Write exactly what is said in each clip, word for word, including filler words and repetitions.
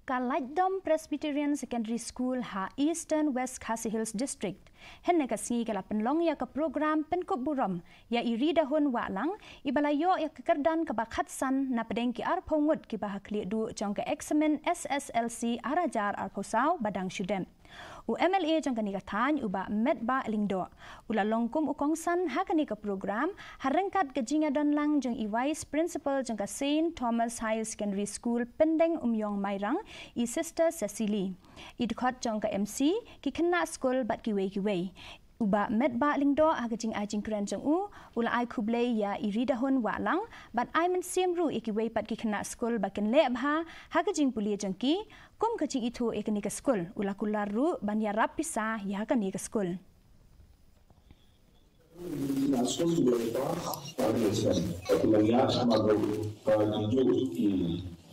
Ka Laitdom Presbyterian Secondary School ha Eastern West Khasi Hills District hynne ka sngi ka la pynlong ïa ka program pynkup burom ïa i Ridahun Wahlang iba la ïoh ïa ka kyrdan kaba khatsan na pdeng ki arphew ngut kiba ha khlieh duh jong ka eksamin S S L C ar hajar arphew saw ba dang shu dep. U M L A jong kane ka thaiñ u Bah Metbah Lyngdoh u la long kum u kongsan ha kane ka program ha ryngkat ka jingïadon lang jong i Vice Principal jong ka Saint Thomas Higher Secondary School Pyndeng Umïong Mairang, i Sister Cecily, i dkhot jong ka M C, ki khynnah skul bad kiwei kiwei. U Bah Metbah Lyngdoh ha ka jingai jingkren jong u u la ai khublei ïa i Ridahun Wahlang bad ai mynsiem ruh ïa kiwei pat ki khynnah skul ba kin leh bha ha ka jingpule jong ki. Kum ka jingithuh ïa kane ka skul u la kular ruh ban ïarap pisa ïa kane ka skul. Na skul ki dei pa, pa ni skul. Aku lagi ya sama ko pa tuju i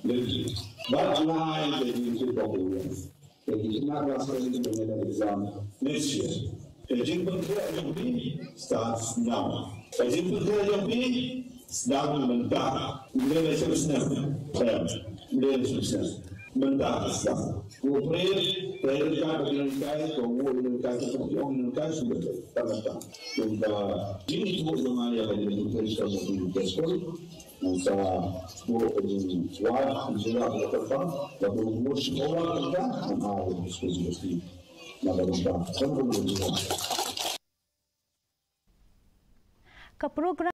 lagi. Ba ngai jadi tu ko ya. Jadi kena rasa ni dengan exam next year. Jadi pun dia yang ni starts now. Jadi pun dia yang ni sdang mynta. Mynta sdang. Mynta sdang. Ko pret, pret ka pynlong kai, ko wo pynlong kai, ko pynlong kai sudah. Tang tang. Mynta jing ko jong ai ya ko pret ka mo pynlong kai skul. Mynta ko jing wa jing la ko pa, la ko mo sekolah ka, ma ko skul universiti. Na ko pa. Kan ko jing. Ka program